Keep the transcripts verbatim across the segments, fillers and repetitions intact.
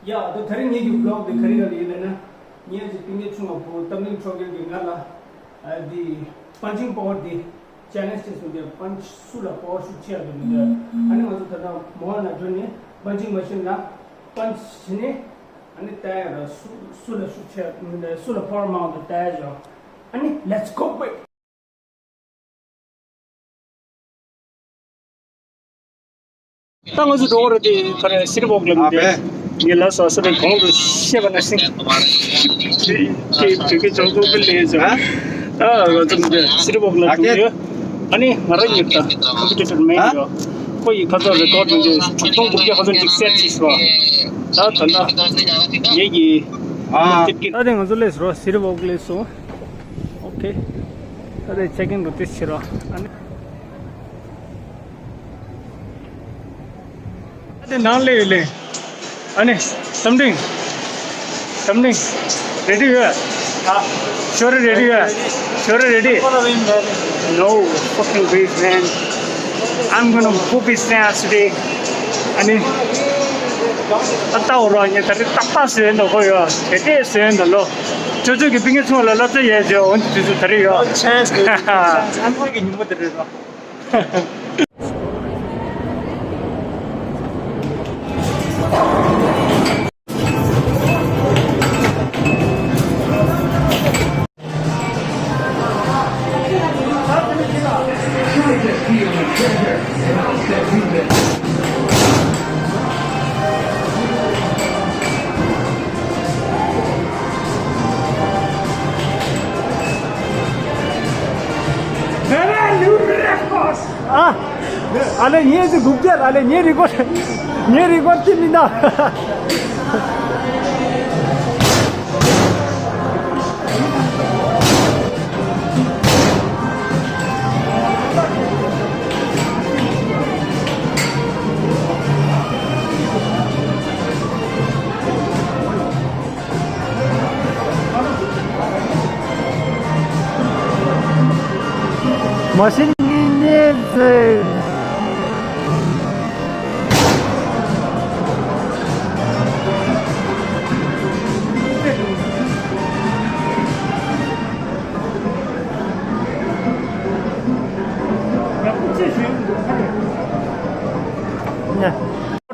ཡ། ད་དེ་རིང་ངེད་ཀྱི་བི་ལོག་དེ་ག་རེ་ག་རེ་ཡིན་ལབ་ན། ངེད་ཀྱི་སྤུན་ཀྱག་ཆུང་བ་བུ་གཏམ་གླེང་ཕྲུ་གུ་གིས་ང་ལ་ཨ་འདི་པན་ཅིང་པ་ཝར་འདི་ཅེ་ལེན་ཇི་བྱས་སོང་། དེ་པན་ཅི་སུ་ལ་པ་ཝར་ཤུགས་ཆེ་ཡག་འདུག་མི་འདུག་ཨ་ནི་ང་ཚོ་ད་ལྟ་མོལ་ལ་འགྲོ་ནས་པན་ཅིང་མ་ཤིན་ལ་པན་ཅི་བྱས་ནས་ཨ་ནི་ལྟ་ཡག་ར། སུ་སུ་ལ་ཤུགས་ཆེ་མི་འདུག་སུ་ལ་པ་ཝར་མང་འདུག་ལྟ་ཡག་ཡོད། ཨ་ནི་let's go baby། ད་ང་ཚོ་འགྲོ་གི་རེད་དེ། ག་རེ་སི་ཊི་ཝོག་ལ་མི་དེ། ངས་ལབ་སོང་ས་རེད། གོང་དུ་བཤད་པ་ནང་བཞིན་དེ་དེ་གི་ཅོག་ཙོག་གི་ལས་བྱ། ད་ང་ཚོ་མི་དེ་སི་ཊི་ཝོག་ལ་འགྲོ་གི་ཡོད། ཨ་ནི་ང་རང་ཉིད་ད་ཀམ་པི་ཊི་ཊར་མེན་ཡོད། ཁོ་ཡི་ཁ་ཚ་རེ་ཀོར་མི་དེ་དྲུག་སྟོང་དགུ་བརྒྱ་ཁ་ཚོན་གཅིག་སེ་ཊི་བྱས་སོང་། ད་ད་ལྟ་ངེད་ཀྱི་ད་དེ་ང་ཚོ་སླེབས་སོང་། སི་ཊི་ཝོག་སླེབས་སོང་། ཨོ་ཁེ། ད་དེ་ཅེག་ཨིན་རུ་ཏིས་བྱེད་རོགས། ཨ་ནི། ཨ་དེ་ནང་སླེབས་ཡོད་ལེ། ཨ་ནི། ཏམ་ཏིང་། ཏམ་ཏིང་། རེ་ཌི་ཡོད། ཨ། ཤོ་རི་རེ་ཌི་ཡོད། ཤོ་རི་རེ་ཌི། No fucking beef, man. I'm gonna whoop his ass today. ཨ་ནི། ཨ་ལྟ་འོ་རོགས། ངས་ད་རེས་ཏག་ཏག་བཟོས་འདུག་གོ་ཡོད། དེ་འདྲས་བཟོས་འདུག་ལོ། ཅོ་ཅོ་གི་སྤུན་ཀྱག་ཚོ་ལ་སློབ་གསོ་ཡོད་ཅེས། འོན་ཏེ་དུས་ཚོད་ད་རེས་ཡོད། ཆན་སི་རེད། ཆན་སི་རེད། ཉིན་མོ་དེ་རེད་རོ། ཨ། ཨ་ལེ་ངས་ཅི་སྒུག་རྒྱལ། ཨ་ལེ་ངའི་རི་ཀོར་ཌི། ངའི་རི་ཀོར་ཌི་ཅི་མིན་ན། མ་ཤིན་གྱི་གནས་ཚུལ།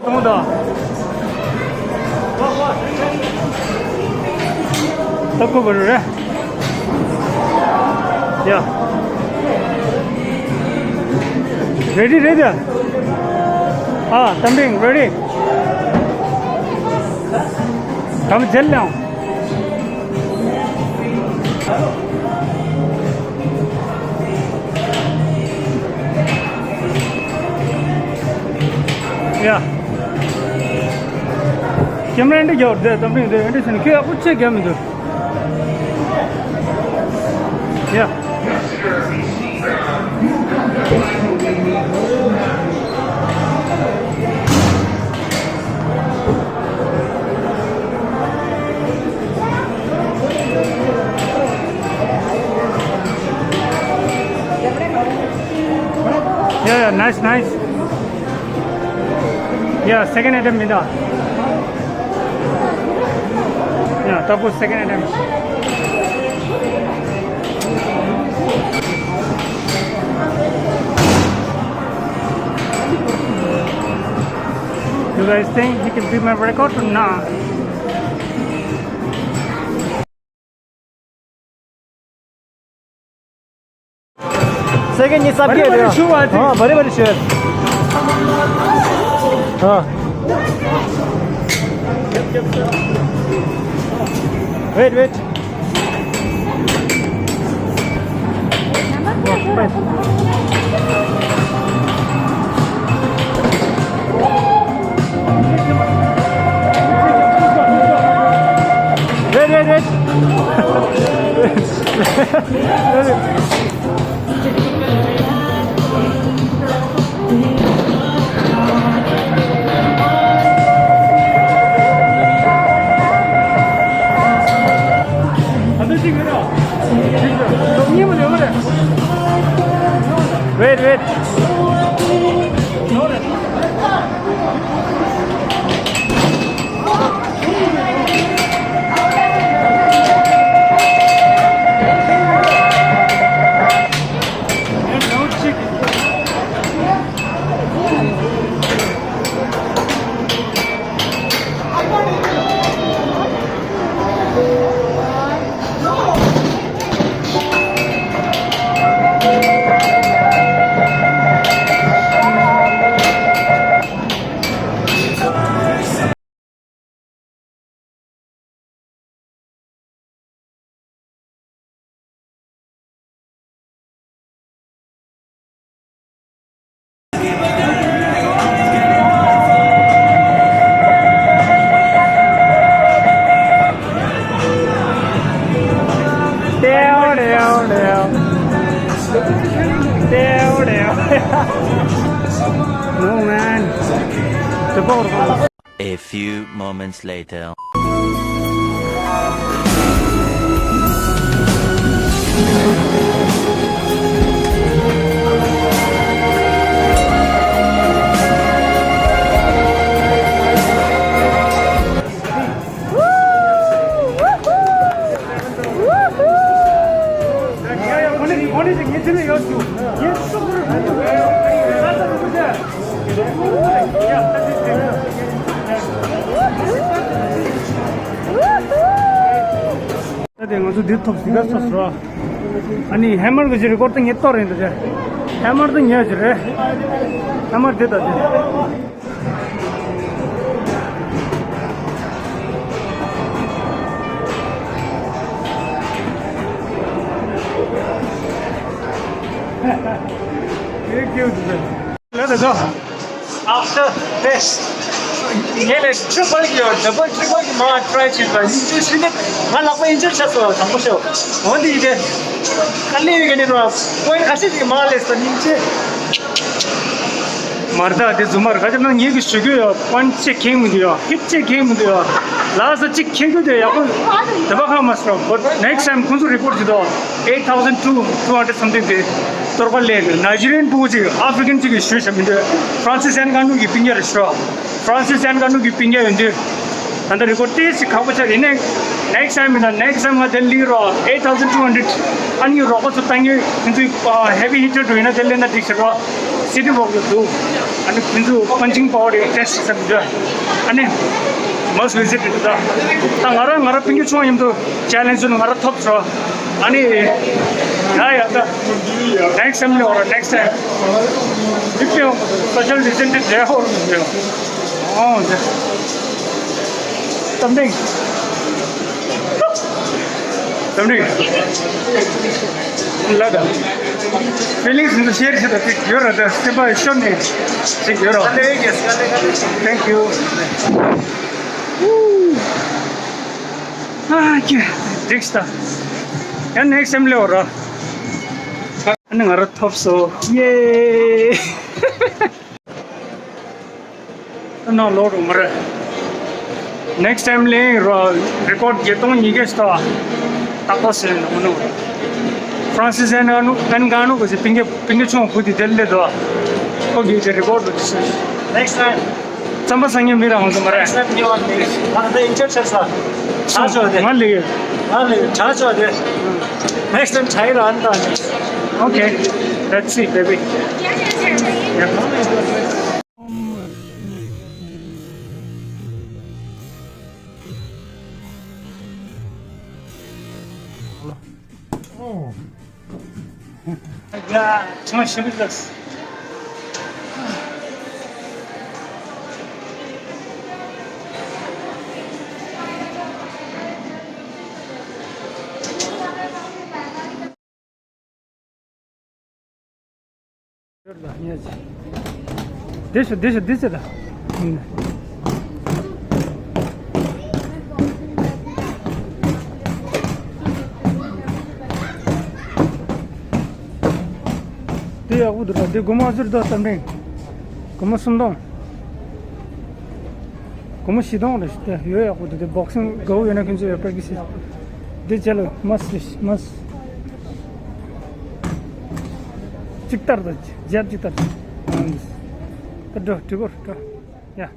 གཏོང་དང་། ལྟ་དགོས་པ་རེད། ཡ། རེ་ཌི་རེད་ཡ། ཨ། ཏམ་ཏིང་རེ་ཌི། ད་མ་མཇལ་ལང་། ཡ། ཁྱེད་རང་འདི་རྒྱག་རེད། ཏམ་ཏིང་འདི་འདི་ཟིན་ཁྱོད་ཡག་པོ་ཅིག་རྒྱག་མི་འདུག་ཡ། Yeah, yeah, nice, nice. Yeah, second attempt, Mida. Yeah, Tapu, second attempt. You guys think he can beat my record or not? Second, you subject. Very, very sure, I think. हाँ, very, very sure. हाँ। Wait, wait. Wait, wait, wait. Wait, wait. No, man. The power. A few moments later. ད་དེ་ང་ཚོ་འདིར་ཐོབ་སི་ག་སོ་སོ། ཨ་ནི་ཧེ་མར་གི་ཅི་རེད་ཀོར་ཏང་ངེ་ཏོ་རེད་འདུག་ཅེ། ཧེ་མར་དང་ཉེ་ཅི་རེད། ཧེ་མར་དེ་ད་དེ། ལས་དེ་ཚོ། After this ངས་ལས་ཁྲི་པར་གྱི་ཡོད། ཌ་བལ་ཊི་རི་པལ་གྱི་མ་ཊི་རའི་བྱས་པ་ཡིན་ཅི་ཤི་ནི་ང་ལག་པ་ཡིན་ཅི་ཆགས་སོང་དང་པོ་ཤོ་འོན་ཏེ་ཡིན་ཏེ། ཁ་ལས་ཡོད་ག་ནི་རོ་པོ་ཡིན་ཁ་ཤས་ཅིག་མ་ལས་སོ་ཡིན་ཅི། མར་ད་དེ་རྫུན་མར་ག་ཅམ་ན་ངེད་ཀྱི་ཞུ་གི་ཡོད། པོ་ཡིན་ཅི་ཁེངས་མི་འདུག་ཡོད། ཧིག་ཅི་ཁེངས་མི་འདུག་ཡོད། ལ་ས་ཅིག་ཁེངས་གི་དེ་ཡག་པོ་དེ་པ་ཁ་མ་སོ་བོ་ནེགསི་ཊའིམ་ཁོང་ཚོ་རི་པོར་ཊི་ཅི་དོ། Eight thousand two two hundred something དེ་གཏོར་པ་ལས་གི་ནའི་ཇི་རི་ཡན་ཕྲུ་གུ་ཅིག་ཨ་ཧྥི་རི་ཀན་ཅིག་གི་ཞུ་བྱ་མི་འདུག་ཧྥ་རན་སིས་ཨན་ཀ་ནུ་གི་པིན་རྒྱ་རེ་ཤོ། ཧྥ་རན་སིས་ཨན་ཀ་ནུ་གི་པིན་རྒྱ་ཡོད་འདུག་ད་ལྟ་རི་ཀོར་ཏེ་ཞིག་ཁག་པོ་ཆགས་ཡིན་ནའི་ནེགསི་ཊའིམ་ཡིན་ན་ནེགསི་ཊའིམ་ང་དེ་ལི་རོ། Eight thousand two hundred ཨ་ནི་རོགས་པ་ཚོ་བཏང་ཡོད། ཁོང་ཚོའི་ཧེ་བི་ཧི་ཊར་འགྲོ་ཡིན་ན་དེ་ལེན་ན་འགྲིག་ཟེར་རོ། སི་ཊི་ཝོག་ལ་འདུག་ཨ་ནི་ཁོང་ཚོ་པན་ཅིང་པ་ཝར་ཡོད་ཊེ་སི་ཊི་བྱེད་ས་མི་འདུག་ཨ་ནི་མ་སི་ཝི་ཛི་ཊི་འདུག་ད་ད་ང་རང་ང་རང་པིན་གྱི་ཆུང་ཡིན་འདུག་ཅེ་ལེན་ཇི་ང་རང་ཐོབ་ཚོ། ཨ་ནི་ཡ་ཡ་ད་ནེགསི་ཊའིམ་ལ་འོ་ར་ནེགསི་ཊའིམ། ཡིབ་པའི་སོ་ཤལ་ཌི་སི་ཊེན་སི་འདྲ་ཧོར་འདྲ། ཨོ་འདྲ། ཏམ་ཏིང་། ཏམ་ཏིང་། ལ་ད། ཕི་ལིང་སི་འདི་ཤེར་བྱེད་ད་ཅིག་ཡོད་ར་ད་སེམས་པ་ཤོར་ནས་ཅིག་ཡོད་ར། Thank you. ཨ་ཀྱེ། འགྲིགས་ད། ཡང་ནེགསི་ཊའིམ་ལ་འོ་ར། ཨ་ནི་ང་རང་ཐོབ་སོང་། ཡེ། ཨ་ནི་ལོ་རུ་མ་རེད། ནེགསི་ཊའིམ་ལེན་རོ། རི་ཀོར་ཌི་བརྒྱད་སྟོང་ཉིས་བརྒྱ་ཞིག་ཐོབ། རྟག་པར་ཟེར་ནོ་ནོ། ཧྥ་རན་སིས་ཨན་ཀ་ནུ་ཨན་ཀ་ནུ་གི་ཟེར་པིན་གྱི་པིན་གྱི་ཆུང་བུ་དེ་དེར་སླེབས་འདུག་ཁོ་གིས་དེ་རི་ཀོར་ཌི་བྱས། ནེགསི་ཊའིམ། རྩམ་པ་ཟ་མཁན་མི་རང་ཚོ་མ་རེད། ནེགསི་ཊའིམ་ཉོ་བ་ནི་ང་ད་ཨིན་ཅར་ཆགས་ས། ཆགས་ཆོག་དེ། ང་ལས། ང་ལས་ཆགས་ཆོག་དེ། ནེགསི་ཊའིམ་ཆགས་རང་ད། Okay. Let's see, baby. Yeah. Oh. ཡ། ཆང་ཞིམ་པོ་ཞིག་ལགས། འདི་ཤོ་འདི་ཤོ་འདི་ཟེར་ད། འདི་ཡག་པོ་འདུག་ད། འདི་སྒོར་མོ་ཟུར་དུ་བཏང་རིང་། སྒོར་མོ་སུམ་སྟོང་། སྒོར་མོ་བཞི་སྟོང་རེད། དེ་ཡོད་ཡག་པོ་འདུག་དེ་བོག་སིང་དགའ་བོ་ཡོད་ན་ཁྱོད་ཚོ་ཡོད་པར་གི་སྲིད། འདི་རྗེས་ལ་མ་སྲིད་མ་སྲིད། གཅིག་ལྟར་དང་རྒྱབ་གཅིག་ལྟར། ད་འགྲོ་གྲི་གུར་འགྲོ། ཡ།